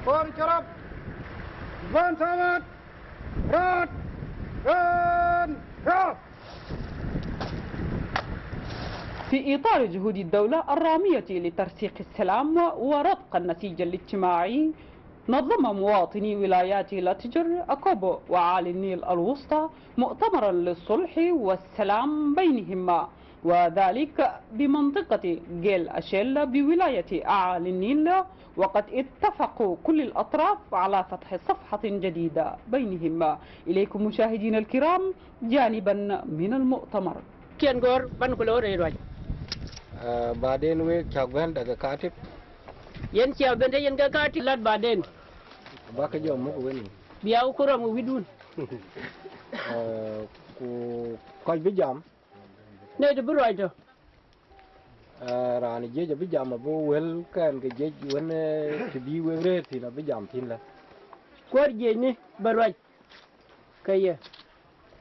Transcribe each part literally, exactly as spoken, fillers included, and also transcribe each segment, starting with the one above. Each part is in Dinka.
Kɔɔr cärap, bän thamat, rɔt, raan, rɔt. في إطار جهود الدولة الرامية لترسيخ السلام ورتق النسيج الاجتماعي، نظم مواطني ولايات لاتجر، أكوبو وعالي النيل الوسطى مؤتمرا للصلح والسلام بينهما، وذلك بمنطقة جيل أشيل بولاية أعالي النيل، وقد اتفقوا كل الأطراف على فتح صفحة جديدة بينهما. إليكم مشاهدينا الكرام جانبا من المؤتمر. Kiɛn gɔ̈ɔ̈r ban ku loor ë ruac. Ah, baden wek cak bɛ̈n dagɛ katip. Yen cia ben tɔ yen ke katip lat baden. Bak jɔ muk weni. Bia ku rɔm wi̱dun. Ah, ku kɔc bï jam. Ne të bï ruac tɔ. Ah, raan jiëc abï jam abï wël kɛn ke jiëc wën, eh, të bï wek rëër thïn abï jam thïn lë. Kuäär jiëcni bä ruac ke ye,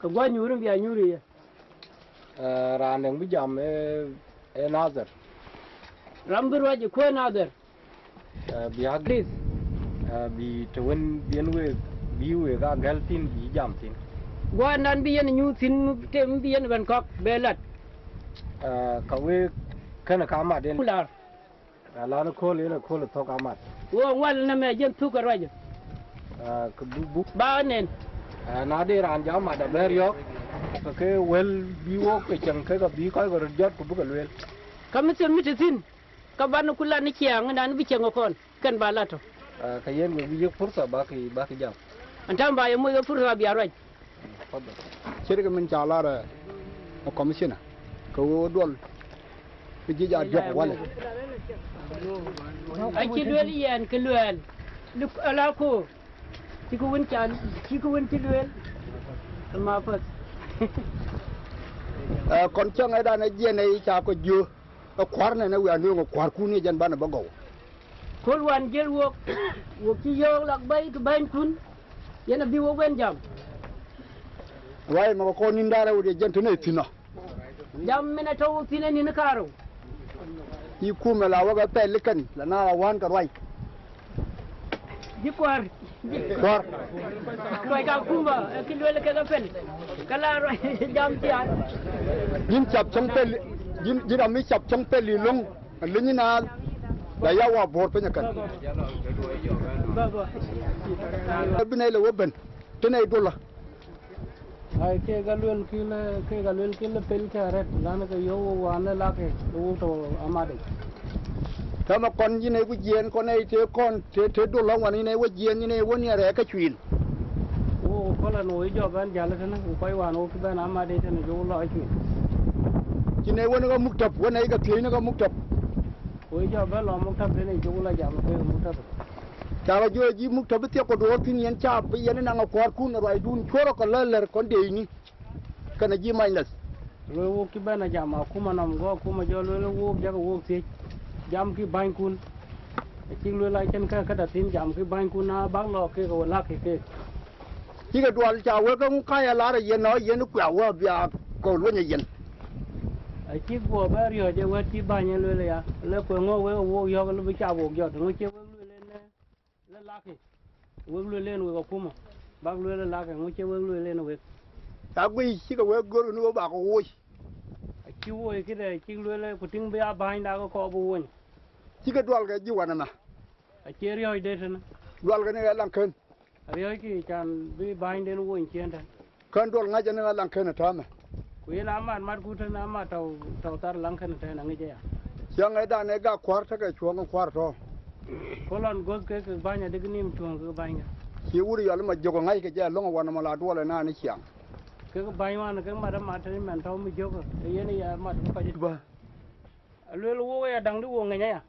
ke guɔ nyuur bï a nyuur ye. Eh, raan dɛ̈ŋ bï jam, eh, eh, Nadhir. Ram bï ruac ë kuëë Nadhir. Eh, bï a Chris. Eh, bï të wën bï yen week, bï week a gɛ̈l thïn, bï jam thïn. Guɔ nan bï yen nyuur thïn, tem bï yen bɛ̈n kɔ̈k bɛ lat. Eh, ka week kënë ka mat yen. Ku lar. Alan kööl yen akööl ë thök amat. Wo ŋual në mɛ jën thuk ë ruac. Ah, kë buk, buk. Ba nen. Ah, na de raan jɔ mat abɛ̈r yɔ̈ɔ̈k, ke ke wël bï wok ke cäŋ ke ka bï kɔc ke röt jɔt ku bï ke lueel. Ka mïthël mit thïn, ka ban ku lan ciɛɛŋ, nan bï cäŋ ë kɔn, kën ba lat tɔ. Ah, ka yen we bï yek pursa bak, bak jam. An tam ba ye moc ke pursa bï a ruac. Tafadhal. Cït kë min ca lar, eh, commissioner, ke wo duɔl, ke jiëc a diɔ̈k wälë. Acï lueel yɛn kë lueel, luk ala ko, cï kë wën ca, cï kë wën cï lueel, ma path. Eh, kɔn cäŋ ëdan ë jiɛn ë ca kɔc jiö, ë kuar nɛn ë wian nueŋ ë kuarkun ë jɛn ban ë bä gɔu. Kööl wään jiël wok, wok cï yɔ̈ɔ̈k lak bɛ̈i kë bänykun, yen abï wok ben jam. Ruai ma kɔn nïn daar awut ye jɛn tënë thïn ɔ. Jam min atɔ̈u thïn ë nïn kaarou. Yï kum ë la wek ë pɛl ë kën, la na la wään ke ruai. Jï kuar. Kuar. Kɔc ka kumba, ë kë luel ke ke pɛl. Ka la ruai jam thiaan. Yïn cap cäŋ pɛl, yïn, yïn ram yï cap cäŋ pɛl yï löŋ. Aliny naath, la ya wa buɔɔr piny akan. Baba. Baba. Abï nɛy le we ben, tënë ë dola. Ai, ke ka luel kï le, ke ka luel kï le pel ke arɛt, lan ke yo wo wan le lake, ke wo to amade. Tama kɔn yïn ë ku jiɛɛn kɔn ë të kɔn, të, të dola wan yïn ë we jiɛɛn yïn ë wo ni arɛɛ ka cuil. Wo, wo kɔlɔ no, wo jɔ bɛn jäl tënë, ku kɔc wan wo kï bɛn amade tënë, jɔ wo lɔ cuil. Cïn ë wën ka muktab, wën ë ka thiëëc në ka muktab. Wek jɔ bɛ lɔ muktab tënë cuk la jam ke muktab. Ca ke jɔ jiëc muktab thiek ku duɔɔr thïn yen ca bï yen naŋ akuɔɔrkun ruaidun cuɔrɔ ke lɔ lɛr kɔn deecni. Kënë jiëc mac nath. Lueel wok cï bɛn a jam akuma nɔm, go akuma jɔ lueel wok jakë wok thiëc. Jamkï bänykun. Acïk lueel acïn kë këda thïn, jamkï bänykun, na bäk lɔ kek, we lakkï kek. Cï ke duɔl ca wek ke ŋu ka ya lar yen nɔ yen kuɛ wä bia kɔ̈u luɔny ë yen. Acïk guɔ bɛ riɔ̈ɔ̈c ë wɛ̈t cï bäny ë lueel aya, le kueŋ ŋö wek ë wook yɔ̈ɔ̈k, lë bï ca wook jɔt, ŋö cie wek lueel en, le lakï, wek lueel en wek akuma, bäk lueel ë lakï, ŋö cie wek lueel en wek. Ca guic cï ke wek gör nu bak woc. Acï woc këde, acïk lueel ku tïŋ bï a bänyda ke kɔɔr bï wony. Cï ke duɔl ke jiëc wan ëmä. Acie riɔ̈ɔ̈c de tënë. Duɔl ke në ɣa laŋ kën. Ariɔ̈ɔ̈ckï can bï bänyden wony ciëën tën. Kën duɔl ŋac ënë ɣa laŋ kën ë täämë. Ku yen amat mat ku tën amat tɔ̈u, tɔ̈u thar laŋ kën ë tën aŋic aya. Ciɛŋ ëdan ë gak kuär tëke cuɔ̈ŋ ë kuär tɔ̈. Ku lɔn göth ke, ke bäny adïk nïïm cuɔ̈ŋ ke bäny ke. Cï wur yɔl ë ma jök ë ŋac ke jɛ löŋ ë wan ë ma la duɔl ë naan ë ciaŋ. Kek bäny wan kek mat amat tën mɛn tɔ̈u mi jök, ke yen ya mat ke kɔc. Bä. Alueel wok aya daŋdï wok ŋeny aya.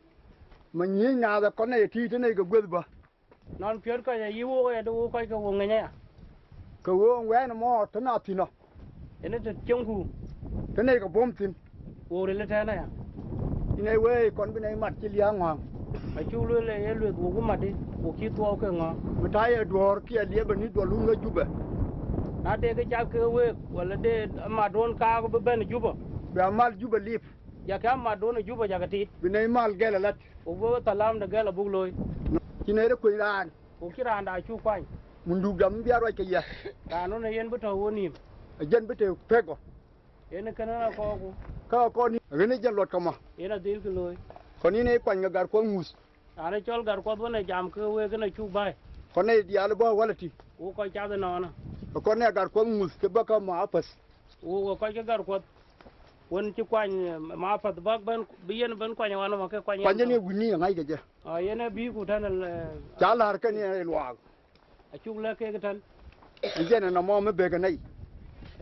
Ma nyiëëc naath akɔn ë ye tïït tën ë ke gueth bä. Nɔn piöt kɔc ayï wok aya, de wok kɔc ke wok ŋeny aya. Ke wok wɛ̈ɛ̈n ë mɔɔr tën a thïn ɔ. Yen ë të cieŋku. Tën ë ke bom thïn. Wok ril ëtɛ̈ɛ̈n aya. Yïn ë weei kɔn bï nɛy mat cï liääk ŋɔ̈ɔ̈ŋ. Acuk lueel ë ye lueth wok ë mat ë, wok cï thuɔɔu ke ŋɔ̈ɔ̈ŋ. Bï ta ye duɔ̈ɔ̈r kiɛ liep ë nï duɔl wun ë Jubɛ. Na de kë cath ke week, wala de amatduɔ̈n kaak bï bɛ̈n Juba. Bï amal Juba lip. Jakë amatduɔ̈n ë Juba jakë tiit. Bï nɛy mal gɛl alat. Ku bï thalam de gɛl abuk looi. Cï nɛy de kueny raan. Ku cï raanda cuk kuany. Munduk dam bï aruac ke yɛ. Raan ɣɔn ë yen bï tɔ̈u wo nïïm. Ajɛn bï tëë pek ɣɔ. Yen ë kënë akɔɔku. Ka kɔn ni, ɣen ë jɛn luɔt kamɔ. Yen adhil kë looi. Kɔn yen ë kuany ke Garkuɔth ŋuth. Raan ë cɔl Garkuɔth wën ë jam ke week ënë cuk bäi. Kɔn ë diaal bɔ̈ wala tï. Wo kɔc cath ënɔɔnë. Kɔn ë Garkuɔth ŋuth ke bä ka ma apäth. Wo, wo kɔc ke Garkuɔth. Wën cï kuany, eh, ma apäth bäk bɛ̈n, bï yen bɛ̈n kuany wan ëmɔ ke kuany yen. Kuany yen ë wi̱ni aŋac ke jɛ. Ah, yen ë bïku tɛ̈n, eh, ca läär kënë ë luaak. Acuk lɛ̈k kek tɛ̈n. Ë jɛn ënɔmɔ më bek ënɛy.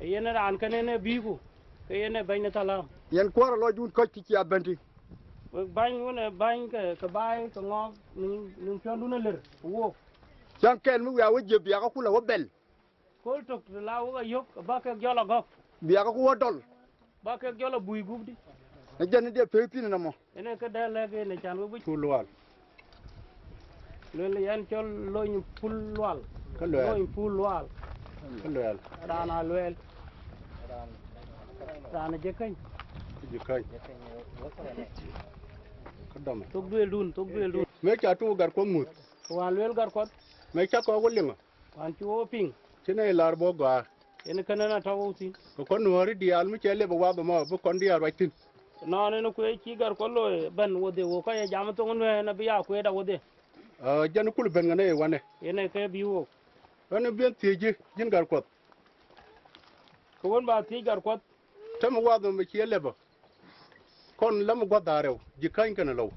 Yen raan kënë yen ë bïku, ke yen ë bɛ̈ny në thalam. Yen kuɔɔr alɔcdun kɔc kï cia bɛ̈n tï. Wek bäny wën ë bäny ke, ke baai ke ŋɔɔk, nïm, nïm piɔ̈ndun ë lër, ku wook. Cäŋ kɛn mi wiaa we jiëp biak akul awä bɛl. Kööl tök të la wek ayök, abä kek jɔl agɔ̈k. Biak aku wä dɔl. Bä kek jɔl abui gup dï. Ë jɛn de pek thïn nɔmɔ. Ënë këdë lɛ̈k en ë can we bï cu lual. Luel yɛn cɔl lony pul lual. Ka luɛɛl. Lony pul lual. Ka luɛɛl. Raan a luɛɛl. Raan a jëkäny. Ka jëkäny. Ka dɔm. Thok dueeldun, thok dueeldun. Me ca tuŋ Garkuɔth muth. Ke wään luel Garkuɔth. Me ca kɔɔk wä liŋ. Wään cï wo piŋ. Cïn ë lar bɔ̈ gɔaa. Yen kënë na tɔ̈u wou thïn. Ku kɔn nuɔɔri diaal mi cɛ lep ë wadhë mɔ, bï kɔn diaal ruac thïn. Nɔn en kueec cï Garkuɔth looi bɛ̈n wodhie, wo kɔc ë jam thoŋ nuɛɛn abï ya kueet awodhie. Aa, jɛn kul bɛ̈n ŋɛn ë wane. Yen ë ke bï wok. Ɣɛn ë bï thiëëc jï, jïn Garkuɔth. Ke wën bä thiëëc Garkuɔth. Tëm ë wadhë mɔ cie lëpë, kɔn läm ë guäth dhaareu, jëkäny kënë lou.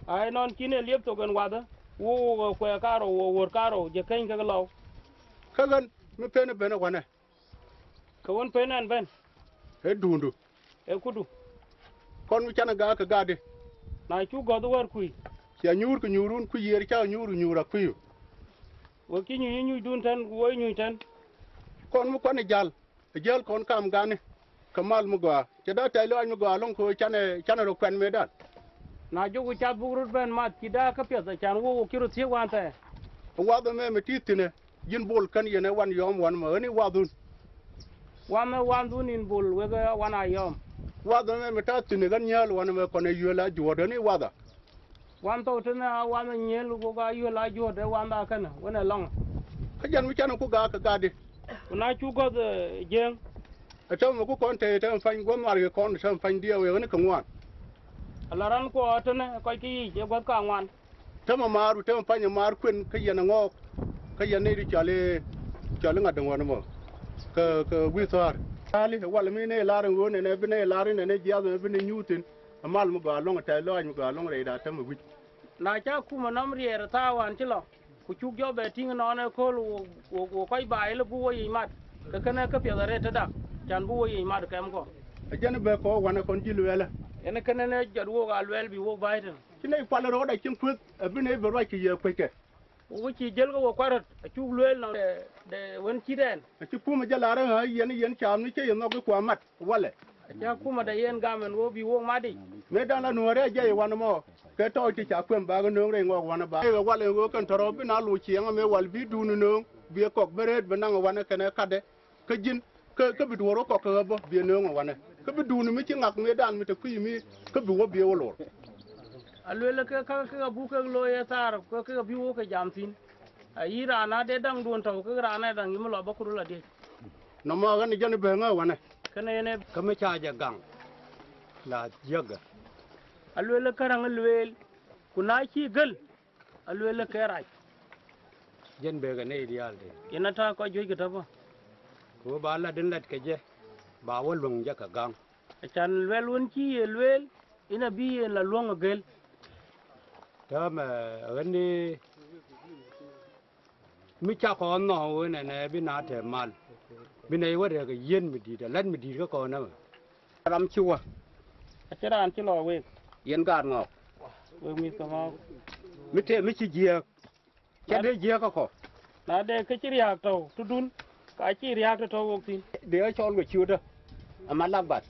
Ai, nɔn cïn e liep thok en wadhë, wo, wo, wo kuɛɛr karou, wo wuöör karou, jëkäny kek lou. Ke ɣɛn, mi pen ë ben ë wane. Ke wën pen ɛn ben. Ee duundu. Ee kudu. Kɔn mi can ë gaak ke gaatdï. Na cuk gɔ̈th wär kui. Cia nyuur ke nyuurun, ku yiëër ca nyuur, nyuur akuyu. Wek cï nyuc nyucdun tɛ̈n, ku woi nyuc tɛ̈n. Kɔn mi kɔn ë jäl. Ë jäl kɔn kam gani, ke mal mi gɔaa. Cï da tɛ̈c lɔɔc mi gɔaa lɔŋ, ku can ë, can ë röt kuɛn medan. Na jɔku cath buk röt bɛ̈n math, cï da käpiɛth, acan wok, wok cï röt thiëëk wan thɛɛr. Ë wadhë mɛmɛ tïïth thïnë, yïn bol kën yen ë wan yɔ̈ɔ̈m wan mɔ, ɣɛn ë wadhun. Wan ë wandhun yïn bol wek ë wan a yɔ̈ɔ̈m. Wadhë mɛmɛ tɔ̈ thïnë ɣɛn nyääl wan mɛ kɔn ë yuël a juɔ̈ɔ̈t, ɣɛn ë wadhë. Wan thou tënë a wan ë nyiëël, wok a yuël a juɔ̈ɔ̈t ë wandha kënë, wën ë lɔŋ. Kä jɛn mi can ku gaak ke gaatdï. Ku na cuk gɔ̈th, eh, Jiëëŋ. Ë tɛ̈m ku kɔn tëë tɛ̈m pany guɔ maarkï kɔn tɛ̈m pany diɛɛu ë ɣɛn ke ŋuan. Ala raan kuɔ tënë kɔc ke yiic ë guɔ̈th kaŋuan. Tɛ̈m amaar ku tɛ̈m pany amaar kuën ke yɛn ë ŋɔɔk, ke yɛn nɛy cɔl ë, cɔl ë ŋat de ŋuan ëmɔ. Ke, ke wïth thɔ̈ɔ̈r. Tali, wal mi nɛy lar ë ɣöön ënë bï nɛy lar ënë jiath ënë bï nɛy nyuuth thïn. Amal mi gɔaa lɔŋ, tɛ̈ lɔɔc mi gɔaa lɔŋ rɛɛcda tɛ̈m ë wïc. Na cä akuma nɔm riɛɛr ë thaar wään cï lɔ, ku cuk jɔ bɛ tïŋ ënɔɔnë ëkööl, wo, wo, wo kɔc baai lë bï wo yic mat, ke kënë këpiɛth arëët tëda, can bï wo yic mat kɛmkɔ. Ajɛn bɛ kɔɔr wään ë kɔn cï luɛɛlë. Yen kënë në jɔt wook aa luɛɛl bï wok baai tënë. Cïn ë kual rɔɔdë acïn kuëth, abï në bï ruac kë ye kueckë. Wo cï jël ke wo kuat röt, acuk lueel nɔm de, de wën cït ɛn. Acï kum ë jɔ laar ë ɣäi yen, yen caam në cï ye nhɔk ë kuamat, walɛ. Acä akuma de yen gam ɛn wo bï wok mat yic. Medan la nuɔɔr ë jai wan ëmɔ, ke tɔɔc cï ca kuem bak ë nööŋ rɛy ŋɔɔk wan ë bak. Ee wal ë ɣöö kën tɔ̈ rɔ̈u bï na luɔc ciɛɛŋ ëmɛ wal bï duun ë nööŋ, bï ë kɔk bï rëët bï naŋ ë wan ë kënë kadë, ke jïn, ke, ke bï duɔ̈r ë kɔk ke ɣä bɔ̈, bï ë nööŋ ë wan ë. Ke bï duun ë mi cï ŋak medan mi të kuic mi, ke bï wä bï ë wä lor. Aluel ke ka ke abuk kek looi ë thaar, ke ke abï wok ke jam thïn. Ayï raan ade daŋ duön tɔ̈u kek raan ë daŋ yï mi lɔ bä kuru lɔ diëc. Nɔmɔ ɣɛn jɛn bɛ̈ŋ ë wanë. Kënë yen ë. Ke mi ca jɛ gaŋ, la jiëkë. Aluel ë käräŋ ë lueel, ku na cï gël, aluel ë ke rac. Jɛn bɛ̈k ë nɛy diaal de. Yen ata kɔc juëc kë tɔ̈ bä. Ku ba lat en lat ke jɛ, ba wä luäŋ jɛ ke gaŋ. Acan luɛl wën cï ye lueel, yen abï yen la luäŋ ë gël. Täämɛ ɣɛn ë mi cak kɔn nhɔ̈ɔ̈u ënɛnɛ bï na tɛ̈m mal, bï nɛy wä rɛ̈k ë yiën mi dït, alät mi dït ke kɔn ëmɛ. Ram cï wä. Acïn raan cï lɔ week. Yen gaat ŋɔɔk. Wek mïth ke ŋɔɔk. Mi tɛ̈ mi cï jiëëk. Cä de jiëëk akɔ. Na de kë cï riääk tɔ̈u tëdun, ka cï riääk të tɔ̈u wok thïn. De ɣä cɔl ke ciöötë, ama lak bat.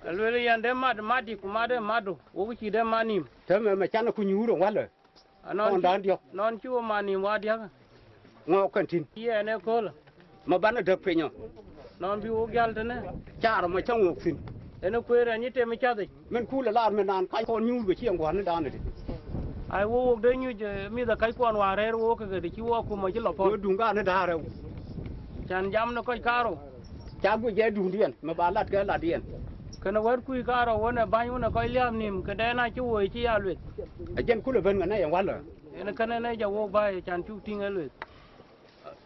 Aluel yɛn de mat, mat dï ku mat de matdu, wok cï de mat nïïm. Tëmë mɛ can ku nyuur ë walë. Anɔn kɔn cï, dan diɔ̈k. Nɔn cï wo man nïïm wa diäk. Ŋɔɔk kɛn tïn. Yɛn ë köölë. Ma ban ë däk piny ɔ. Nɔn bï wok jäl tënë. Caar ma cäŋ wok thïn. Ënë kueer ɛn yï tem ë cath yic. Min kuul ë laar min naan kac kɔn nyuuth ke cï ɛn guän ë daan ëdï. Ai, wo wok de nyuc, eh, mïth akac kuɔn waar rɛɛr wok ke ke të cï wok kum acï lɔ pɔ̈l. Wo duŋ gaan ë daar rɛw. Can jam në kɔc kaarou. Ca guic ë duŋdiɛn, ma ba lat ke latdiɛn. Kënë wɛ̈t kuc kaarou wën ë bäny wën ë kɔc liääp nïïm, këdɛn acï woi cï ya lueth. Ajɛn kulë bɛ̈n ŋa nɛ yɛn walë. Yen kënë ne ja wok bä ye can cuk tïŋ ë lueth.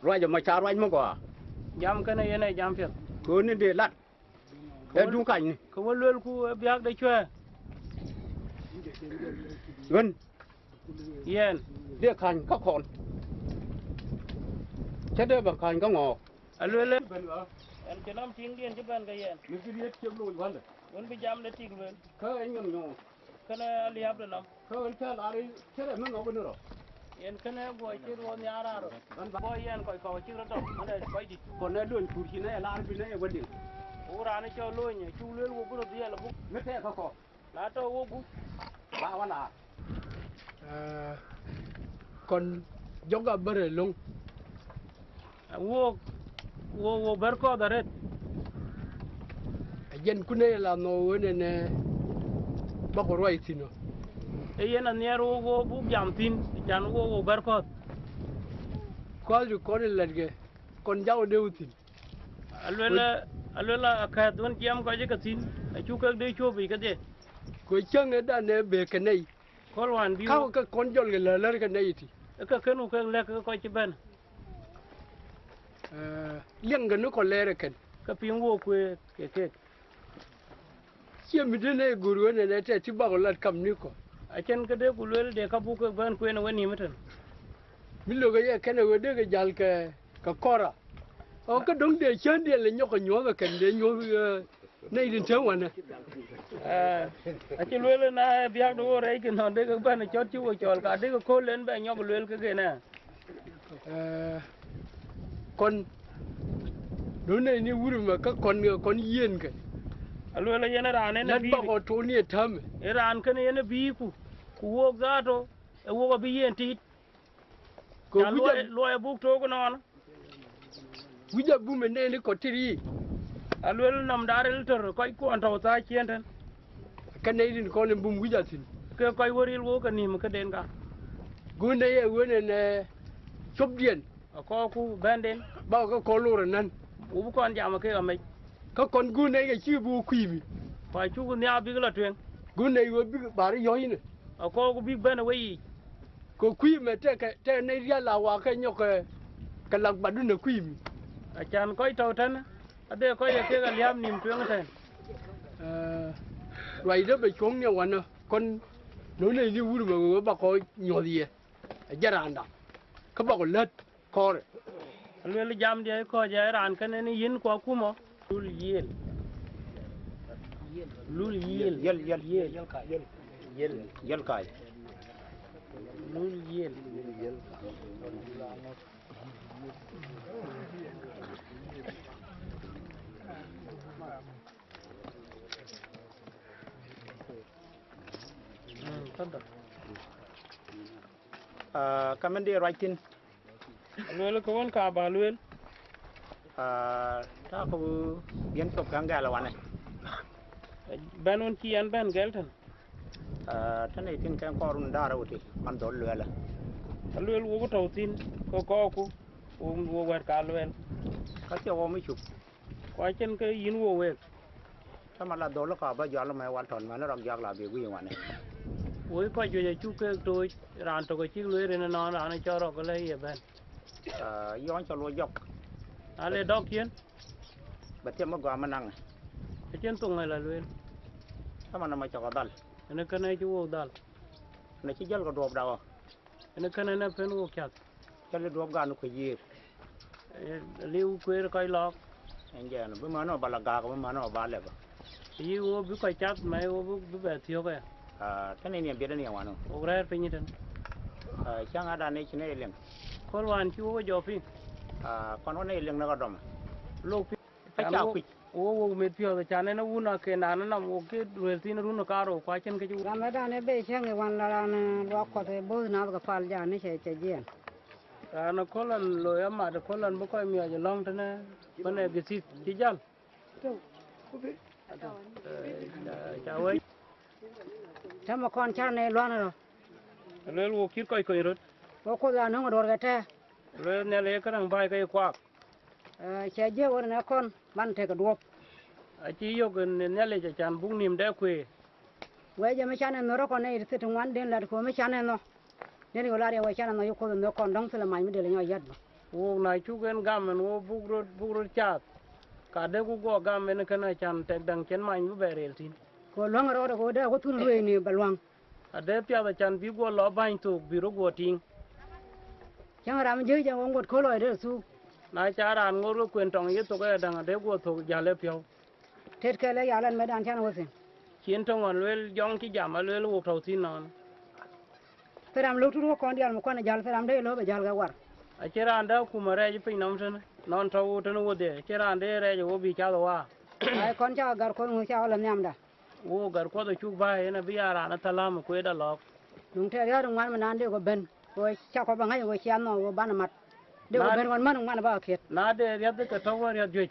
Ruac ë mɔc ca ruac mɔ̈k ɣɔaa. Jam kënë yen ee jam piɛth. Kööl ni de lat. Ë duŋ kanyni. Ke we luelku ë biäk de cuɛ̈ɛ̈r. Ɣön. Yɛn. De kany ka kɔn. Cä de bä kany ka ŋɔɔk. Aluel ë. Ɛn cï nɔm tiŋdiɛn cï bɛ̈n ke yɛn. Në kë riët cï looi wälë. Wën bï jam de tik luel. Kä ë nyɔm nyɔɔŋ. Kënë aliäp de nɔm. Kä ɣön cä laar cï rɛm ë ŋɔk në rɔ. Yen kënë guɔ cï ruɔth nhiaar raan rɔ. Ɣän bä bɔ yɛn kɔc kɔ̈k acïk rɔt tɔ̈, ɣän ë kɔc dït. Kɔn ë luɔny kuur cï nɛy laar bï nɛy ë wëdin. Wok raan ë cɔl luɔny, acuk lueel wok bï rɔt dhiɛl abuk. Në tɛɛk kä kɔ̈k. Na tɔ̈ wok buk. Ba wä laar. Aa, kɔn jɔk abär ë löŋ. Wok, wok, wok bär kɔ̈th arëët. Ajɛn kun ee la nhɔu wën ɛn, ee, bä ku ruac thïn ɔ. Ee yen anhiɛɛr wok, wok buk jam thïn, can wok, wok bär kɔ̈th. Kɔ̈th dï kɔn ë lɛ̈tkë, kɔn jam ë deu thïn. Aluel, aluel akɛ̈th wën jiɛɛm kɔc ë ke thïn, acuk kek dee cuɔp yic kedhie. Ku cäŋ ë dan ë bek ke nɛy. Kööl wään bï käk wok ke kɔn jɔl ke lɛ̈lɛ̈r ke nɛy ëtï. Ë ke kën ku kek lɛ̈k ke kɔc cï bɛ̈n. Ee, liɛŋkë në kɔn lɛɛr ëkën. Ke piŋ wok kueer ke keek. Cie mït ënë ë gur wën ënë tɛ̈ cï bak lat kam ni kɔ. Acïn këde ku lueel de ka buk kek bɛ̈n kueen ë wenïïm ëtën. Mï lok ë ye kɛn ë ɣöt de ke jäl ke, ke kɔra. Ɣɔn ke döŋ de cän diɛl ë nyɔk ke nyuɔ̈th ë kɛn de nyuɔ̈th, ee, nɛy rin tëŋ wänä. Ee, acï lueel ë na ë biäk de ɣöt rɛɛc ke nɔn de ke bɛ̈n ë cɔt cï wo cɔɔl ka de ke kööl en bɛ nyɔk lueel ke gen ë. Ee, kɔn, nu nɛy ni wur mɛ kä kɔn, kɔn yiënkɛ. Aluel ë yen ë raan en ë lat bï bak ɣɔn toni ë tämë. Ë raan kën yen ë bïïku, ku wok dhaato, ë wok abï yen tiit. Ku can wïc luɔi, ab- luɔi abuk took ënɔɔnë. Wïc abum ë nɛn ë kɔc tïr yiic. Aluel nɔm daar ril tör kɔc kuɔn tɔ̈u thaa ciëën tën. Ka nɛy rin kɔn ë bum wïc athïn. Ke kɔc wä ril wok ke nïïm këden ka. Gun ë ye wen en, ee, copdiɛn. Akɔɔku bɛ̈nden. Bak ke kɔn lor ënän. Wok bï kɔn jam ke amec. Ka kɔn gun ë ke cï bï wok kuiimi. Ku acuk nhiaar bïk lɔ tueŋ. Gun ë we bïk bär yɔ̈c yïnë. Akɔɔku bïk bɛ̈n ë weyiic. Ku kuiim ë tëk, tëk nɛy rial la wak ke nyɔk ke, ke lak badun ë kuiim. Acan kɔc tɔ̈u tënë, ade kɔc ë kek aliääp nïïm tueŋ tɛ̈n. Ee, ruacde bɛ cuɔ̈ŋ niɛ wanë, kɔn nöŋ nɛy ni wur bɛ we bak kɔc nyuɔ̈th ye, ajɛn raanda, ke bak ku lät kɔɔrë. Aluel jamdiɛ̈ kɔc ë raan kënë ni yïn ku akumɔ. Lul yiel. Lul yiel. Yiel, yiel, yiel, yiel kai. Yiel. Yiel kai. Lul yiel. Mm, tafadhal. Ah, ka mɛn de ruac thïn. Lueel ke wën ka bä lueel. Ah, ta ku bien thok kan gɛl wane. Bɛ̈n wën cï yɛn bɛ̈n gɛl tën. Ah, tënë thïn kɛn kɔɔr run daar wëti man dhɔl luɛɛlë. Alueel wok tɔ̈u thïn ke kɔɔku, wok, wok wɛ̈t ka lueel. Ka thiɔ̈k wok mi cuk. Ku acïn ke yïn wok week. Cä man la dhɔl ka bä jɔl mɛ wal tɔn mɛn rɔk jak la bï guiy wane. Woi kɔc juëc acuk keek tooc, raan tök acïk lueel rin ënɔɔn, raan ë cɔl rɔk ëlë ye bɛ̈n. Ah, yɔn cä luɔ jɔk. Na le dɔk ciën. Bä thiëm ë gɔam ënaŋ. Acïn thoŋ ë la lueel. Cä man ë ma cɔk adhal. Ënë kënë cï wok dhal. Në cï jäl ke duɔɔp dak ɣɔ. Ënë kënë në pën wok cath. Cä le duɔɔp gan ku yiëër. Ee, liu kueer kɔc lɔɔk. Ɛn jɛn, bï män ɔ ba la gak, bï män ɔ ba lɛp. Yï wo bï kɔc cath, ma wo bï, bï bɛ thiɔ̈k aya. Ah, tënë ni biɛt ni wan ɔ. Wok rɛ̈ɛ̈r piny tën. Ah, cäŋ adan ë cïn ë liŋ. Kööl wään cï wok jɔ piŋ. Ah, kɔn wën ë liŋ në ka dɔm. Lok piŋ. Acä kuic. Wo, wo mit piɔ̈ɔ̈th, acan en wun aken naan nɔm, wo ke lueel thïn run ë kaarou, ku acïn kë cï wun. Ran la dan ë be cäŋ ë wan la ran, eh, luak kɔth ë both nath ke pal jan ë cɛ, cɛ jiɛɛn. Raan ë köl ɣɔn loi amat ë köl ɣɔn bï kɔc miɔɔc ë lɔ̈ŋ tënë, bï ne githith cï jäl. Ca wec. Täämë kɔn cän ë luan rɔt. Lueel wok cït kɔc kony röt. Wo Kuoth ya nöŋ ë duɔ̈r ke tɛ̈. Lueel Nhialic ye këraŋ bäi ke ye kuaak. Cɛ jiëk ɣöt në kɔn ban tek ë duɔ̈p. Acï yök në Nhialic acan buk nïïm dɛ kueer. Wɛ̈c ë më can ë nhör ë kɔn ë thit ŋuan den lat ku më can ë nhɔ. Den yök lar ye wɛ̈c can ë nhɔ yök Kuoth ë nhök kɔn dɔ̈ŋ thilë mac mi del ë nyɔ yat bä. Wok na cuk en gam en wo buk röt, buk röt caath, ka dëku guɔ gam en kënë acan tek däŋ cïn many bï bɛ rel thïn. Ku luäŋ rɔɔdë ku dɛ ku thun luëi ni bä luäŋ. Ade piath acan bï guɔ lɔ bäny thok bï röt guɔ tiiŋ. Cäŋ ram jiëc jɛ wo ŋot kölɔi de thuk. Na ca raan ŋot ke kuen tɔŋ ye thok aya däŋ ade guɔ thok jäl ë piɔ̈u. Tet kɛl ë yal ɛn mɛtdan can wo thïn. Cin töŋ ɣɔn lueel jɔŋ cï jam alueel wok tɔ̈u thïn nɔn. Thil ram lok tut wo kɔn dial mi kuan ë jäl thil ram de lɔ bɛ jäl ke war. Acïn raan dä kum arɛɛc piny nɔm tënë nɔn tɔ̈u wo tënë wodhie, acïn raan de rɛɛc wo bï cath ë waar. Ai kɔn ca gar kɔn ŋu ca wo lɔ nhiamda. Wo gar kuɔth acuk bä en abï ya raan ë thalam ë kueet alɔɔk. Nuŋ tɛɛr riäät ŋuan mi naan de ku bɛ̈n, ku cak kɔp aŋäc ku ciɛɛn nhɔk ku ban mat. De ku bɛ̈n ɣɔn män ŋuan bä kiet. Na de riäth ke tɔ̈u wä riäth juëc,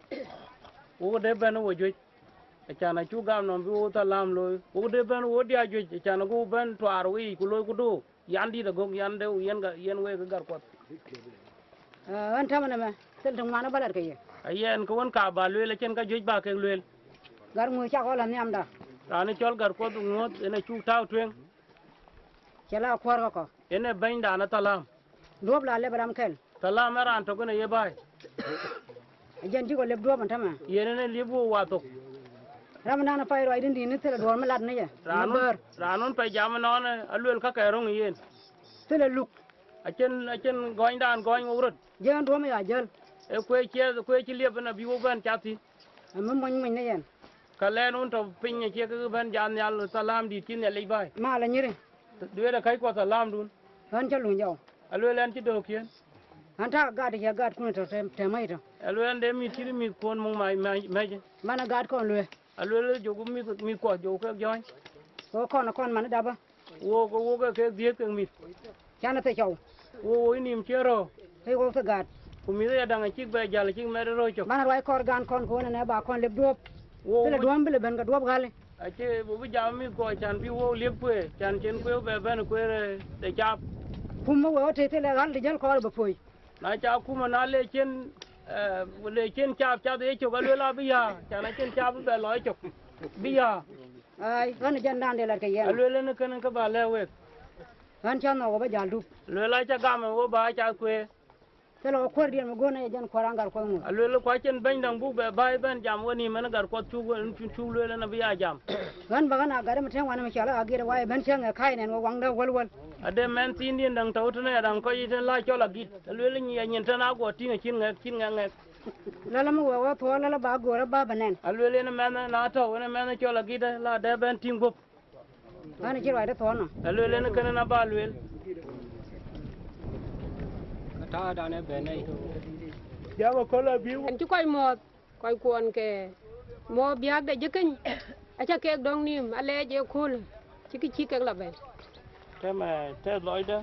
wo de bɛ̈n wo juëc. Acan acuk gam nɔm bï wo thalam looi, wo de bɛ̈n wo diac juëc, acan ago bɛ̈n tuaar wo yic ku looi ku dook. Yan dït agök yan de yen, yen wek ë gar kuɔth. Ɣän täämën ëmɛ thil tïŋ man ë bä lat ke ye. Ayɛn ke wën ka bä lueel acïn ka juëc bä kek lueel. Gar ŋu cak ɣɔl anhiamda. Raan ë cɔl gar kuɔth ŋuɔ̈th en acuk tääu tueŋ. Cï la kuɔ̈r ke kɔ̈k. En ee bɛ̈nydan ë thalam. Duɔ̈p la lep ram kɛl. Thalam ë raan tök en aye bäi. Ajɛn cï kɔ lep duɔ̈p ɛn täämɛ. Yen en ee liep wo wathok. Ram ënɔɔnë pɛi ruac dïndïn ë thilɛ duɔ̈ɔ̈r mi lat në ye. Raan wun, raan wun pɛi jam ënɔɔnë aluel ka kɛ röŋ ë yen. Thilɛ luk. Acïn, acïn gɔnydan gɔny wok röt. Jɛn duɔ̈m ya jäl. Ee kueec ciɛth, kueec cï liep en abï wok bɛ̈n cath thïn. Amï mony mony në yɛn. Ka lɛɛn wun tɔ̈ piny acie kek bɛ̈n jam nhial thalam dït cï Nhialic bäi. Mal anyïri. Duëër akäc kuɔth thalamdun. Ɣän cä luny jɔu. Alueel ɛn cï döökiën. Ɣän tak gat cɛ gat kun tɔ̈ tɛm, tɛm ɣäc tɔ̈. Alueel ɛn de mïth cït mïth kuɔn muk mac, mac, mɛc. Man agat kɔn lueel. Alueel jɔku mïth, mïth kuɔth jɔku kek jɔ̈ɔ̈ny. Wo kɔn, kɔn man dapä. Wok, wok ke kek dhiëëth kek mïth. Can ë thecɔu. Wok, wok nïïm cï röör. Ke wok thë gaat. Ku mïth aya daŋ acïk bɛ jäl acïk mɛt ë röör cök. Man ruac kɔɔr gan kɔn ku wën ënë ba kɔn lep duɔ̈ɔ̈p. Wok, thilɛ wok duɔ̈ɔ̈m bï lë bɛ̈n ke duɔ̈ɔ̈p ɣäl. Acie bï bï jam mïth kuɔ can bï wok liep kueer, can cïn kueer bɛ bɛ̈n kueer, eh, de caap. Kum ë wek ɣöt tëë thilɛ ɣäl de jäl kɔɔr bï puɔ̈i. Na ca kum ë na le cïn, eh, le cïn caap cath ye cök aluel abï yäär, can acïn caap bï bɛ lɔ ye cök. Bï yäär. Ai, ɣän ë jɛndan de lat ke yɛn. Aluel en kënë ke bä lɛ̈k wek. Ɣän cä nhɔk wo bä jäl dup. Luel acä gam en wo bä cath kueer. Thilɛ wo kuäärdiɛn mi göön ë jɛn kuäär aŋ gar kuɔth ŋö. Aluel ku acïn bɛ̈ny däŋ buk bɛ bä ëbɛ̈n jam wenïïm en gar kuɔth cuk, cuk, cuk lueel en abï ya jam. Ɣän bä ɣän a gat ëmëtɛ̈ɛ̈n wan ëmëcɔl ë agiɛt ë wai ëbɛ̈n cä ŋɛk kac nɛn we waŋdä wälwäl. Ade mɛnh thiindiɛn däŋ tɔ̈u tënë adaŋ kɔc yic tën la cɔl agit, aluel nyin ya nyin tën aguɔ tïŋ acïn ŋɛk, cïn ŋɛk ŋɛk. Lala mi wek wa thuɔɔr lala ba goor aba bä nɛn. Aluel en mɛnh na tɔ̈u en mɛnh cɔl agit la dɛ bɛ̈n tïŋ guöp. Ɣän acï ruacde thɔ̈ɔ̈n nɔ. Alueel en kënë na bä lueel. Ka tadan ë bɛ̈n ë. Jam aköl abï. Ɛn cï kɔc muɔɔth, kɔc kuɔn ke muɔɔth biäk de jëkëny, acä keek dɔ̈ŋ nïïm, alɛɛc ë kööl, cï kë cï kek lɔ bɛ̈n. Tëmë tɛth lɔcdä,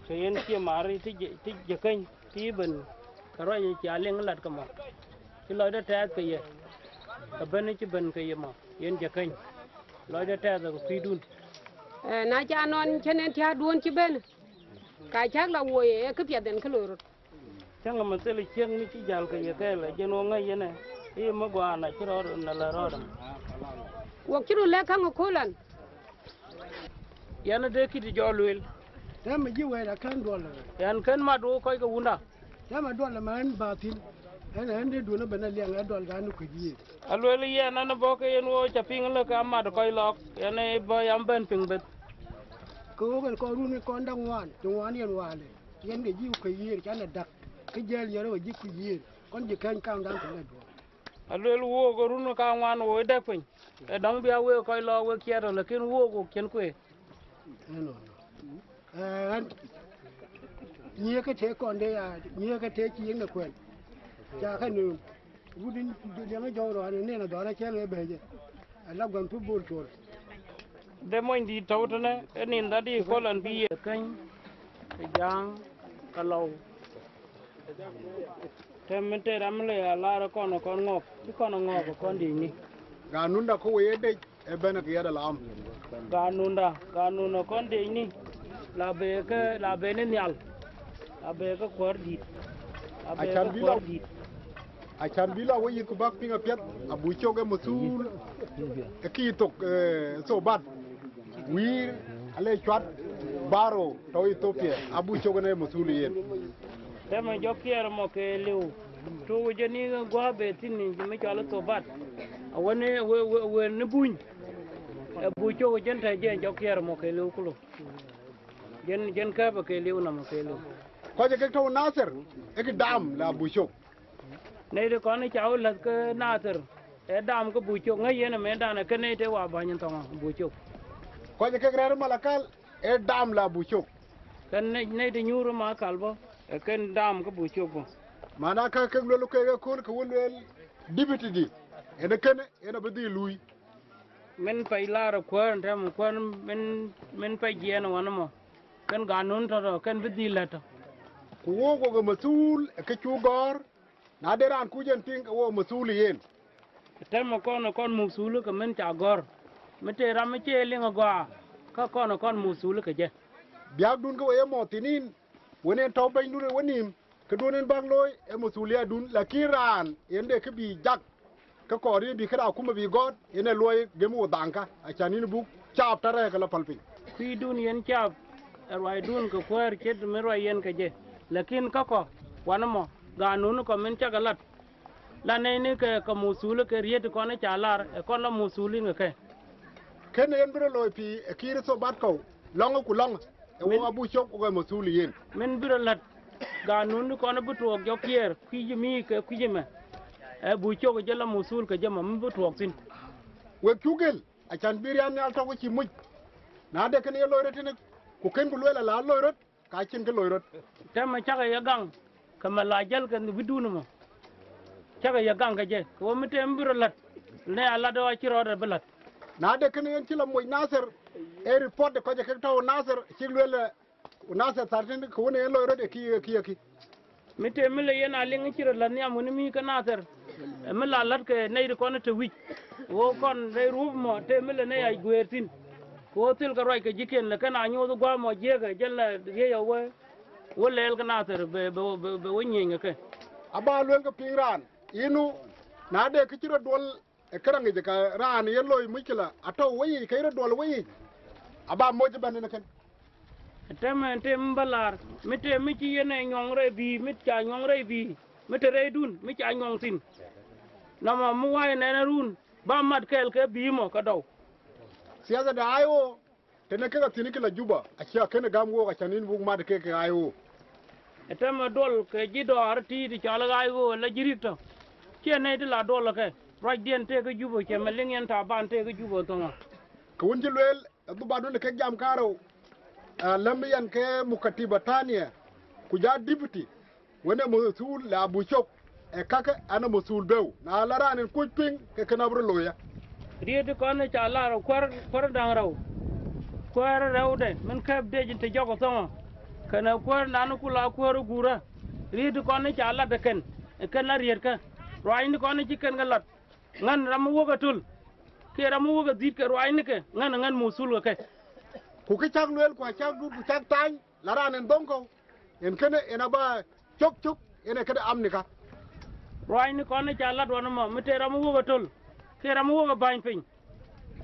ke yen cie mar tï jë-, tï jëkëny, tï ben, ke ruac ë cia liŋ lat ke mɔ̈u. Cï lɔcdä tɛɛth ke ye, ke ben cï ben ke ye mɔ̈u, yen jëkëny. Lɔcdä tɛɛth ë kuirdun. Eh, na ca nɔn cïn en tiaatduön cï ben, ka cäk la woi ë këpiɛth en kë loi rot. Cäŋ ë methel ciëŋ ni cï jäl ke ye kɛɛl, ajën wo ŋäc yen ë, ë ye më guaan acï rɔɔd na la rɔɔd. Wok cï röt lɛ̈k käŋ ë kööl an. Yɛn ë de kït jɔ lueel. Tëmë jï wɛɛt akën duɔl. Yɛn kën mat wo kɔc ke wunda. Tëmë duɔl ëmën bä thïn. Ɛn, ɛn de duön ëbɛ̈n aliɛŋ ë duɔl gan ë kuc yiëër. Alueel yɛn ɛn ë bɔ̈ ke yen wo ca piŋ lë ke amat kɔc lɔɔk, yɛn ë bɔ̈ yam bɛ̈n piŋ beth. Ke wok en kɔn run ë kɔn däŋ ŋuan, të ŋuan yen waalë. Yen ke jï kuc yiëër, can ë dak. Ke jiël yɛn ë we jï kuc yiëër, kɔn jï kɛ̈ny kamdan të lɛ duɔl. Alueel wook ë run kaŋuan wo ë dɛ̈k piny, ë dɔ̈ŋ bï a wek kɔc lɔ wek ciɛɛt tɔ̈, lakin wook wok cïn kueer. Ënɔɔnë. Ɣɛn, nyiëëkë tëë kɔn de ya, nyiëëkë tëë cï yiëk në kuɛn. Ca kë nööm. Wut in liɛŋë jɔu rɔɔn ë nin adhɔn acïn ë bɛ̈ɛ̈c. Ala guäm pï bol col. De monydït tɔ̈u tënë, ë nin dhadï kol ɛn bï ye keny, ë jaŋ, ka lɔu. Tɛm min tëë ram lë ya lar kɔn kɔn ŋɔɔk, cï kɔn ŋɔɔk kɔn dic ni. Ganunda ku wëi ë dec ëbɛ̈n ke yɛt alam. Ganunda, ganunda kɔn dic ni. La be ke, la be ni nhial. La be ke kuɔr dït. La be ke kuɔr dït. Acan bï la wëi yith ku bäk piŋ apiɛth, Abu Cok ë mathuul ë kï thok, eh, Thobat. Wïïr ale cuat baro tɔ̈ Ethiopia, Abu Cok ënë mathuul yen. Tɛmɛ jɔ kiɛɛr mɔ ke liu. Tu jɛ ni guɔ be thin ni mi cɔl Thobat. Awene we, we, we ni buny. Abu Cok jɛn tɛ jɛ jɔ kiɛɛr mɔ ke liu kulo. Jɛn, jɛn kɛpɛ ke liu nɔmɔ ke liu. Kɔc ë kek tɔ̈u Nathir, ë kï dam la Abu Cok. Nɛy de kɔn ca wä läth ke Nathir, ë dam ke Abu Cok, ŋäc yen ëmɛndan ë ke nɛy te wa bäny thɔŋ Abu Cok. Kɔc ë kek rɛ̈ɛ̈r Malakal, ë dam la Abu Cok. Ke nɛy, nɛy de nyuur Malakal bɔ̈, ë ken dam ke Abu Cok bɔ̈. Mana ka kek luel ke ëkööl ke wën luel dipitidi, en ë kënë, en abï dhil luui. Min pɛc lar ë kuäär tɛm kuäär min, min pɛc jiɛɛn wan mɔ, ken ganun tɔ̈ tɔ̈, ken bï dhil lät tɔ̈. Ku wok wok ë mathuul ë kë cuk gɔ̈ɔ̈r, na de raan kuc en piŋ ke wok mathuul yen. Tɛm kɔn kɔn muk thul ke min ca gɔ̈ɔ̈r, mi tëë ram mi cie liŋ agɔaa, ka kɔn kɔn muk thul ke jɛ. Biäkdun ke we ye mɔ̈ɔ̈th thinin, wën en tɔ̈u bɛ̈nydun ë wenïïm, këdun en bäk looi ë mathuliadun, lakin raan en de kë bï jak, ke kɔɔr yïn bï këda akuma bï gɔ̈ɔ̈t, yen ë luɔi gem wo dhaŋkä, acan yïn buk caap tɔ rɛɛk ke lɔ päl piny. Kuiidun yen caap ë ruaidun ke kuäär cït min ruai yen ke jë, lakin käkɔ wan ëmɔ, ganun kɔ min cak ë lat, la nɛy ni ke, ke muthul ke riët kɔn ë ca lar, ë kɔn la muthul yïn ke ke. Kënë yen bï rɔt looi pïïr ë kiir ë Thobat kɔ̈u, lɔŋë ku lɔŋë, ë wok Abu Cok wok ë muthul yen. Min bï rɔt lät, ganun kɔn bï tuɔɔk jɔ kiɛɛr, kuic mi ke kuic ëmɛ, ë Abu Cok jɔ la muthul ke jëmɔ, min bï tuɔɔk thïn. Wek cuk gël, acan bï rian nhial tɔ̈ ke cï muc. Na de kënë ye loi röt tënë, ku kën ku lueel ala loi röt, ka cïn kë loi röt. Tɛmɛ cakë ye gaŋ, ke ma la jäl ke bï dun ëmɔ. Cakë ye gaŋ ke jë, ke wo mi tem bï rɔt lät, ne alat ɣɔc cï rɔt bï lät. Na de kënë yen cï la moc Nathir, ee report de kɔc ë kek tɔ̈u Nathir, cïk lueel, eh, Nathir thar tënë, ke wën en loi röt ë kï, ë kï, ë kï. Mi tem mi le yen aliŋ cï rɔt lät nhiam wën mi ke Nathir, ë mi la lät ke nɛy de kɔn të wïc, wo kɔn rɛy ruöp mɔ, tem mi le nɛy a guëër thïn. Ku wo thil ke ruac ke jïkiɛn, le kën a nyuɔɔth guäär mɔ jiëëkë, jël la riëëc awë, wo lɛɛl ke Nathir be, be, be, be wo nyiëëny ke ke. Aba luel ke piŋ raan, yïn nu, na de kë cï rɔt duɔl ë këraŋ yic, ka raan yen loi muckila, atɔ̈u weyiic, ke rɔt duɔl weyiic, aba moc ëbɛ̈n en ë kën. Tɛmɛ tem bä laar, mi tem mi cï yen ë nyɔŋ rɛy bïï, mi ca nyɔŋ rɛy bïï, mi të rɛydun, mi ca nyɔŋ thïn. Nɔmɔ mi wai nɛn ë run, bä mat kɛɛl ke bïï mɔ ke dɔu. Siasa de I O, tënë kek athïn kë la Juba, acie kënë gäm wook, acan yïn buk mat kek ke I O. Ë tɛmɛ duɔl ke jï dɔɔr tiit cɔl I O la jï rik tɔ. Cie nɛy të la duɔl ke, ruacdiɛn tëëk ke Juba, cie maliŋ yɛn Taban tëëk ke Juba thöŋ. Ke wën cï lueel, ë dhubatdun ë kek jam karou, aa, lɛ̈m yɛn ke mukatiba tania, ku ja deputy, wën ë muthul la Abu Cok, ë kakë an ë muthul beu, na la raan en kuc piŋ, ke kën abï rɔt looi ya. Riëët kɔn ë ca lar kuär, kuär daŋ rɛu, kuär rɛude, min kɛp dec të jɔk thɔŋɔ, kënë kuär nan ku la kuär ë guurä, riëët kɔn ë ca lat ë kën, ë kën la riëëtkë, ruaacni kɔn ë cï kën ke lat, ŋän ram ë wok atöl, ke ram ë wok adhït ke ruaacni ke, ŋän, ŋän muthul ke ke. Ku kë cak lueel, ku acak dut, ku cak thany, la raan en dhoŋ kɔ̈u, en kënë en aba cök cök, en ee këde amni ka. Ruaacni kɔn ë ca lat wan ëmɔ, mi te ram ë wok atöl, ke ram ë wok abäny piny.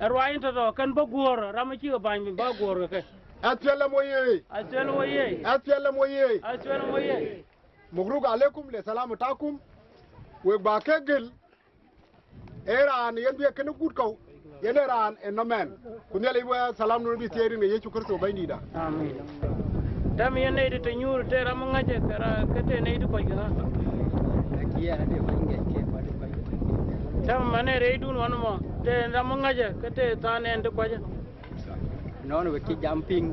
Ë ruaacni tɔ̈ tɔ̈, kën bä guöör, ram ë cïk abäny piny, bä guöör ke ke. S P L M oyee! S P L M oyee! S P L M oyee! S P L M oyee! Mukruk alekum le salamu takum, wek ba ke gël, ee raan yen bï kënë gut kɔ̈u, yen ee raan ë nɔm ɛn. Ku Nhialic bï salam nu bï thiëëc rin ke Yecu Kërtho Bɛ̈nydïïtda. Amin. Tɛm yen nɛy de të nyuur të ram ŋäcë, ke ra-, ke të nɛy de kuɔc ke ŋa? Tɛm man ë rɛydun wan mɔ, të ram ŋäcë, ke të than ɛn de kuɔcë. Nɔn wek cï jam piŋ,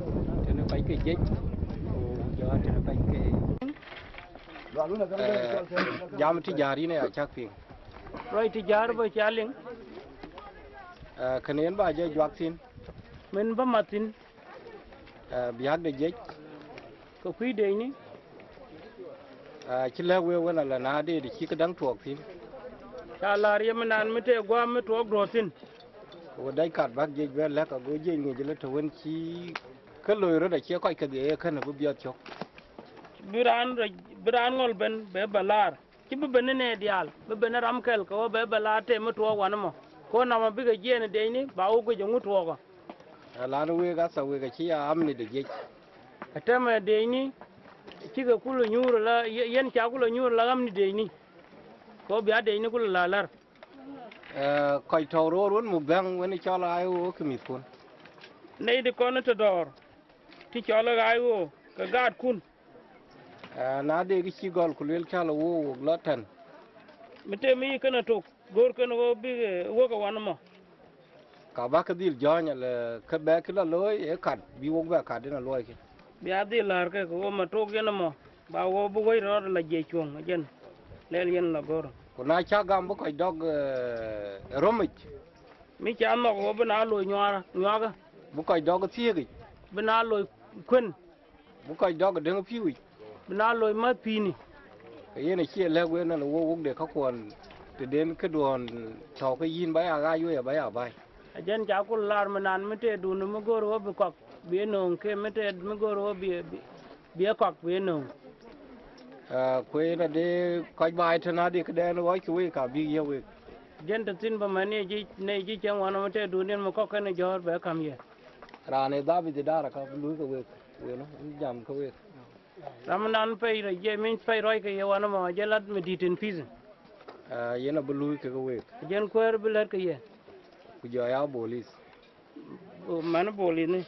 tënë kɔc ke jec, ku jɔ tënë kɔc ke Eh, jam të jäär yïn aya cäk piŋ. Ruac të jäär bä cä liŋ. Eh, kënë yen bä jɔ juak thïn. Min bä mat thïn. Eh, biäk de jec. Ke kuc dec ni. Acï lɛ̈k wek wën alë na dee të cï këdäŋ tuɔɔk thïn. Ca laar ye mënan mi tëë guäm mi tuɔɔk duɔ̈ɔ̈r thïn. Ku dɛc kat bäk jiëc bɛ̈n lɛ̈k ago jiëc ŋic lë të wën cï kë loi röt acie kɔc kedhie ye kënë bï biɔth cök. Bï raan rɔc, bï raan ŋɔl ben, bë bɛ laar. Cï bï ben ënë diaal, bï ben ë ram kɛl, ke ɣöö bë bɛ laar tëë mi tuɔɔk wan ëmɔ. Ku nɔm abï ke jiɛɛn ë deecni, ba wo guic eŋu tuɔɔkë. Lan wek asa wek acï ya amni de jiëc. Atɛm ë deecni, cï ke kul nyuur la, ye-, yen ca kul nyuur la amni deecni. Ku bï a deecni kul la lär. Eh, kɔc tɔ̈u roor wën muk dhäŋ wën cɔl aa ye ɣöö kë mïthkun. Nɛy de kɔn ë tɔ dɔɔr, tï cɔl ë ɣaac ɣöö ke gaatkun. Eh, na de kë cï gɔl ku luel cɔl ë wook wok lɔ tɛ̈n. Mi tëë mi yï kënë tok, göör kënë ɣöö bïk, eh, wok ë wan ëmɔ. Ka bäk dhil jɔ̈ɔ̈ny alë ke bɛ kë lɔ looi ë kat bï wok bɛ kat yen aluɔikï. Bï a dhil läär ke ke ɣöö ma tok yen ëmɔ, ba wo bï wëi rɔt la jiëc cuɔ̈ŋ ë jɛn, lɛl yen la göör. Ku na cä gam bï kɔc dɔk, eh, ë römic. Mi ca nhɔk ɣöö bï na looi nyuaar, nyuaakä. Bï kɔc dɔk ë thiëëkic. Bï na looi kuën. Bï kɔc dɔk ë dëŋ ë pïïuwic. Bï na looi mäth pïïni. Ke yen acie lɛ̈k wek nɔn ë wok wok de käkuɔn tëden këduɔ̈ɔ̈n tɔ̈u ke yïn ba ya ɣaac wei aba ya bäi. Ajɛn ca kul laar mi naan mi tëëdun mi göör ɣöö bï kɔk bï e nööŋ ke mi tëëd mi göör ɣöö bï, bï, bï e kɔk bï e nööŋ. Ah, ku yen ade kɔc baai tën ade këdɛn ɣɔc ke wek ka bïk ye wek. Jɛn të thïn bä mɛn ye jic ne jic cieŋ wan mi tëëdun yen mi kɔk kënë jɔ̈ɔ̈r bɛ käm ye. Raan ë dhabit ë daara ka bï luui ke wek, wek në jam ke wek. Ram naan pɛi rɔc, ye min pɛi rɔc ke ye wan ëmɔ, jɛ lat mi dït in pith. Ah, yen abï luui kekë wek. Jɛn kueer bï lɛ̈t ke ye. Ku jɔ ya bolis. Mɛn bolis ni.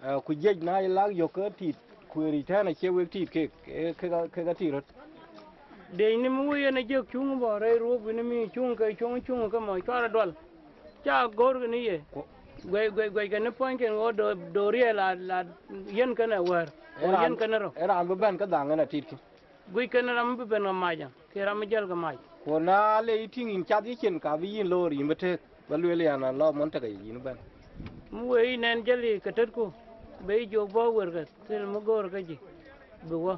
Ah, ku jiëc na ye lak yök ke tit, kueer yic tɛ̈n acie wek tit kek, ke, ke, ke, ke tit röt. Dec ni mi wëi yen ajëk cuŋ bɔ rɛy ruɔp ni mi cuŋ ke cuŋ, cuŋ ke mɔ cuar adual. Ca gɔ̈ɔ̈rkï në ye. Ku- Guɛc, guɛc, guɛckë në puɔ̈nyken ɣöö do, do riɛl la, la yen kënë wɛ̈ɛ̈r, ku yen kënë rou. Ë raan bï bɛ̈n ke dhaŋ en atitkï. Guic kënë ram bï ben ke mac, ke ram bï jäl ke mac. Ku na le yï tïŋ yïn cath yïcin, ka bï yïn loor yïn bï tëëk, ba lueel yan an lɔ mɔn tëkë yïn bɛ̈n. Mu wëi nɛn jäl yï ke tëtku, be yï jok bɔ̈ wërkë, thil mi göör ke jï, bï wä,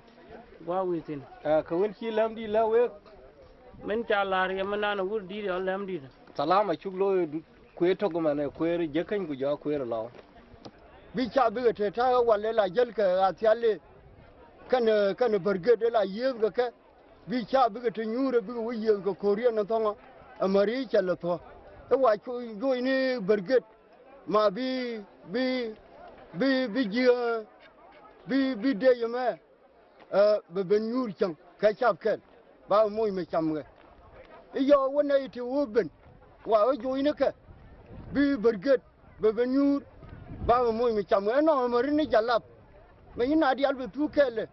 guɔ wïï thïn. Eh, ke wën cï lɛ̈m dït lɛ̈k wek. Min ca laar ye min naan ë wur dït yɔ lɛ̈m dït. Thalam acuk looi kueer tök ëmɛn, ë kueer ë jëkëny ku jɔ kueer ë lɔu. Bï ca bï ke të täk ë wal ë la jël ke athial ë kënë, kënë bärgët ë la yiëëth ke ke, bï ca bï ke të nyuur ë bï ke wïc yiëëth ke koor yen ë thɔ̈ŋ ë mär yic cä lë thuɔ̈k. Ë wa cu juöc në bärgët, ma bï, bï, bï, bï jiëë, bï, bï dec ëmɛ. Eh, bï ben nyuur cäŋ ke cath kɛn, ba bï moc me cam ɣe. Ë yɔ wën ë të wɔ ben, wa ë joc në ke, bï bärgët, bï ben nyuur, ba bï moc me cam ɣe. Ënɔɔnë mär në jalath, me yïn aa dial bï thuk kɛlë.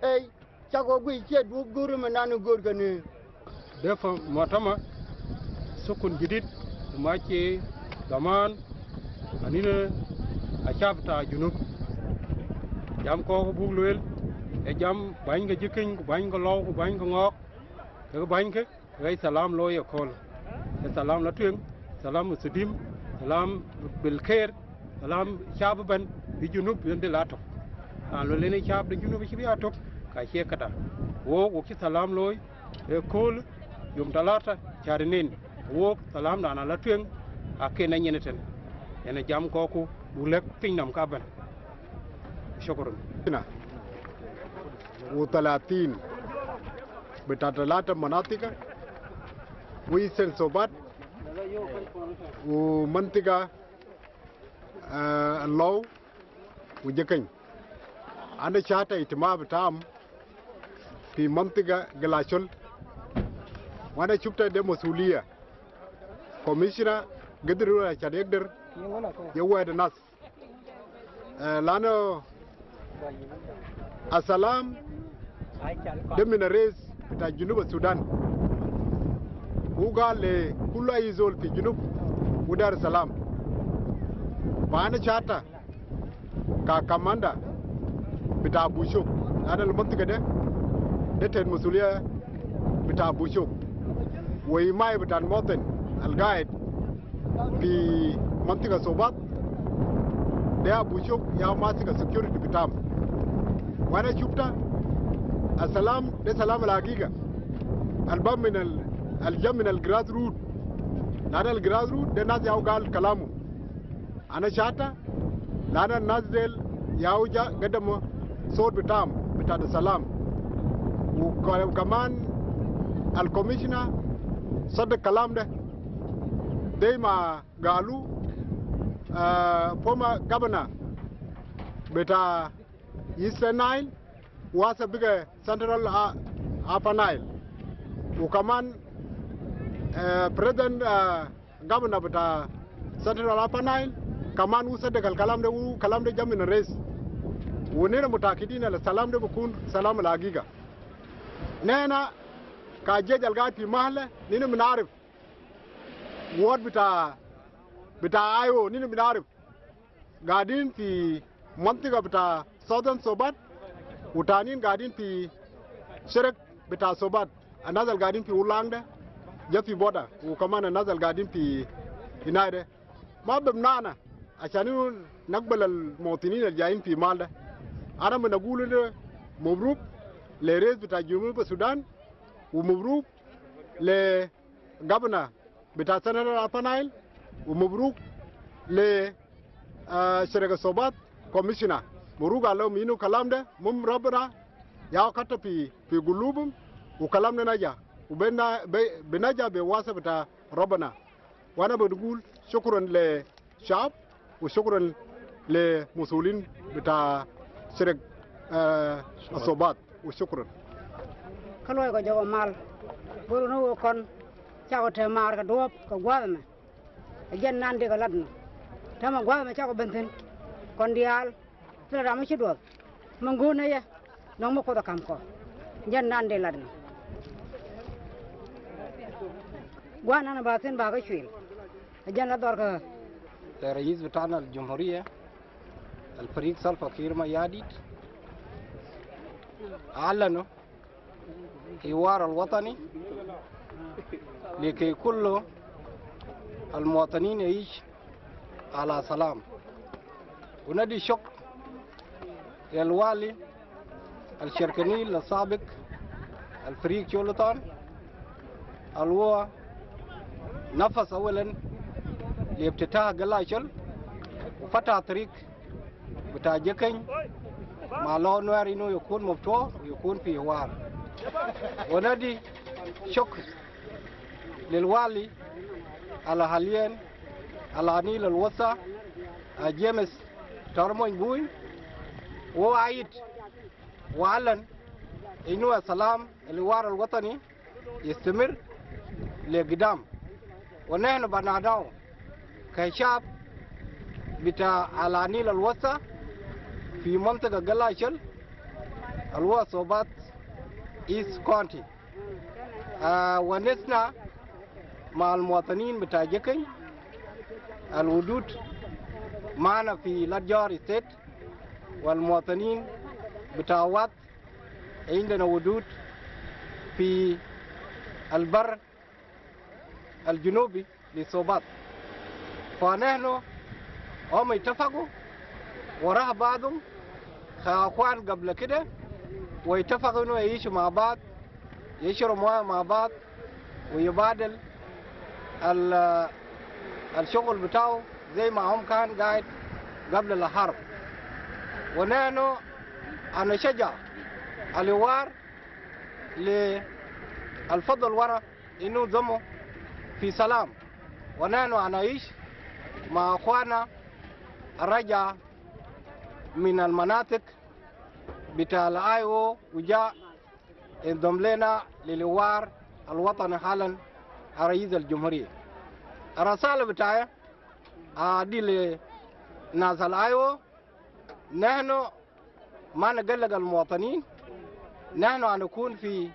Ei, cak ɣɔ̈k guic cie duɔ̈k göör ëmën naan ë göör kën ë. Def muhtama sukun jidit, ku mac ë dhaman anine acap ta Junub. Jam kɔ̈k buk lueel, ë jam bäny ke jëkëny, ku bäny ke lɔu, ku bäny ke ŋɔɔk, kekë bäny ke, ke ɣɛc thalam looi ëkööl. Ë thalam la tueŋ, thalam muthidim, thalam bilkeer, thalam cap ëbɛ̈n, bï Junub yen dhil aa tök. Raan lueel yen ë cap de Junub acï bï aa tök, ka cie këda. Wook, wok cï thalam looi, ëkööl, yom talata, cäär ënën, wook, thalamdan ala tueŋ, aken anyin ëtën. Yen ë jam kɔ̈kku, buk lɛ̈k piny nɔm ka bɛ̈n. Shukran. Hina. Wa thalathin bita talata manatika, wa Eastern Sobat, wa mantika, ah, Lou, wa Jekeny. Ana shahadta ijtima bitam fi mantika Galashol. Wa ana shufta de masuliya. Commissioner gadir ashan yagdir yawed nas. Eh, lano asalam de min rais bita Junub Sudan. Hu gal le kullu ay zol fi Junub hu dar salam. Fa ana shahadta ka commander bita Abu Shok. Ana al mantika de, de tet masuliya bita Abu Shok. Wa himaye bita al muwatin al gaid fi mantika Sobat, de Abu Shok ya masik security bitam. Wa ana shufta Al salam de salam al hagiga, al ba min al, al ja min al grassroot. Lana al grassroot de nas yau gal kalamu. Ana shata, lana nas del yau ja gadama sot bitam, bita de salam. U ka-, kaman al commissioner sadda kalam de. Dei ma galu, ah, former governor bita Eastern Nile, wasa biga Central, ah, Upper Nile. U kaman, eh, present, ah, governor bita Central Upper Nile, kaman u sadda kal kalam de, u kalam de ja min rais. U nina mutakidin al salam de bikun salam al hagiga. Nena ka jej al gaid fi mahal, nina min arif ward bita, bita Ayo, nina min arif. Gadin fi mantiga bita Southern Sobat, u tanin gadin fi sherek bita Sobat. Anas al gadin fi Ulang de, ja fi border, u kaman anas al gadin fi hinai de. Ma bimnana, ashan inu nakbal al muwatinin al jayin fi mal de. Ana min agulu de mabruk le rais bita Junub Sudan, u mabruk le governor bita Central Upper Nile, u mabruk le, ah, sherek Sobat commissioner. Mabruk alom inu kalam de, mum Rabbana yau katta fi, fi gulubum, u kalam de naja, u bena-, be-, benaja be wasa bita Rabbana. Wa ana bagul shukran le shab, u shukran le musulin bita sherek, eh, Sobat, u shukran. Ka luɔi kɔc jɔk ë mal, bï run ë wok kɔn cak ë tɛ̈ maar ke duɔ̈ɔ̈p ke guäth ëmɛ. Ë jɛn nan dek alat nu. Tɛ̈mɛ guäth ëmɛ cak ë bɛ̈n thïn, kɔn diaal, thil ram ë cï duɔ̈ɔ̈p. Min guun ë ye, nɔŋ mi kuoth akam kɔ̈u. Jɛn nan dek lat nu. Guäth nan bä thïn bä ke cuil. Ë jɛn la dhɔr ke. Te rais bitana al jumhuriya, al farik Salva Kiir Mayardit, alanu hiwar al watani, liki kullu al muwatanin yaish ala salam. Wa nadi shuk lil wali al sherek Nil al sabik, al farik Cholotan, al huwa nafas awalan li iftitah Galashol, u fatah tarik bita Jekeny, ma lo Nuer inu yakun maftuh, yakun fi hiwar. Wa nadi shuk lil wali al haliyan al anil al wasa, ah, James Tormony Bui, wa aid wa alan inu al salam al hiwar al watani yastamir le gidam. Wa nahnu banadau ke shab bita al anil al wasa fi mantiga Galashol, al huwa Sobat East County. Ah, wa nisna ma al muwatanin bita Jekeny, al hudud mana fi Latjor State, wal muwatanin bita Wat, indana hudud fi al bar al junubi li Sobat. Fa nahnu hum itafaqu wa rah badum ka akhwan gabla kida, wa itafaqu inu yaishu ma bad, yashrabu moya ma bad, wa yibadil al, al shughul bitau zai ma hum kan gaid gabla al harb. Wa nahnu ana shaja al hiwar li al fadal wara inu zamu fi salam. Wa nahnu ana aish ma akhwana raja min al manatik bita al Ayo u ja indom lena lil hiwar al watani halan al rais al jumhuriya. Al rasala bitaya adi le nas al Ayo, nahnu ma nagalak al muwatanin, nahnu ana kun fi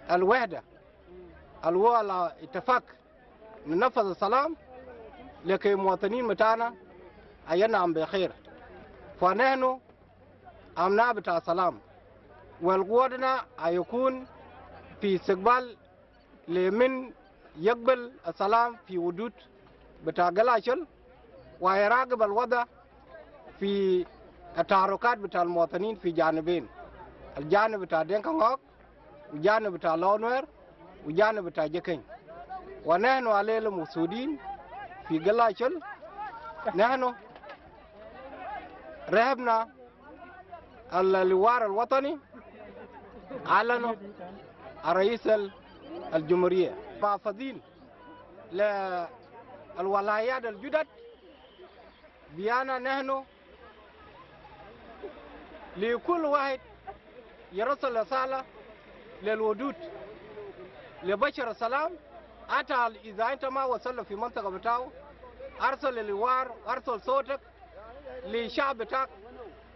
al wahda al huwa al itafaq. Nanafaz al salam, liki muwatanin bitana ayanam be khair. Fa nahnu amna bita salam. Wal guwatna ayakun fi istiqbal le min yagbil al salam fi hudud bita Galashol, wa yaragib al wada fi ataharukat bita al muwatanin fi janibain. الجانب بتاع دينكا نوك، وجانب بتاع لو نوير، وجانب بتاع جكن. ونحن علينا مسؤولين في قلعة شل. نحن رهبنا ال-، الحوار الوطني أعلنه الرئيس ال-، الجمهورية. محافظين للولايات الجدد بأننا نحن لكل واحد يرسل رسالة للحدود، لبشر السلام. حتى إذا أنت ما وصل في منطقة بتاعه، أرسل الحوار، أرسل صوتك للشعب بتاعك،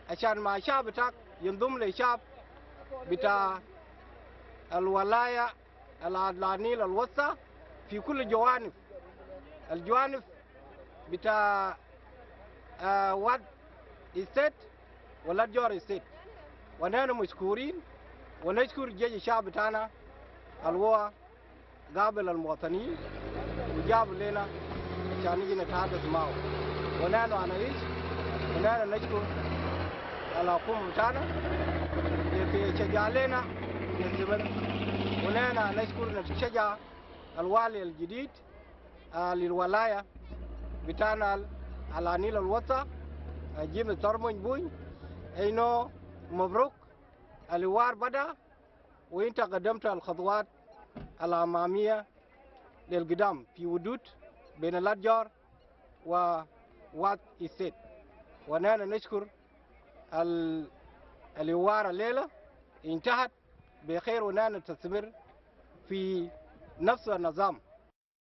عشان مع الشعب بتاعك ينضم للشعب بتاع الولاية ال-، النيل الوسطى في كل جوانب، الجوانب بتاع، آه، واد ستيت ولاتجور ستيت. ونحن مشكورين، ونشكر جيش الشعب بتاعنا اللي هو قابل المواطنين وجاب لنا عشان نجي نتحدث معه. ونحن نعيش، ونحن نشكر الحكومة بتاعنا التي شجع لنا نستمر. ونحن نشكر، نتشجع الوالي الجديد، آه، للولاية بتاعنا ال-، على النيل الوسطى، آه، جيمس ثورمونج بوي، إنه مبروك، الحوار بدأ، وإنت قدمت الخطوات الأمامية للقدام في حدود بين لاتجور وواد ستيت. ونحن نشكر ال-، الحوار الليلة انتهت بخير، ونحن نستمر في نفس النظام.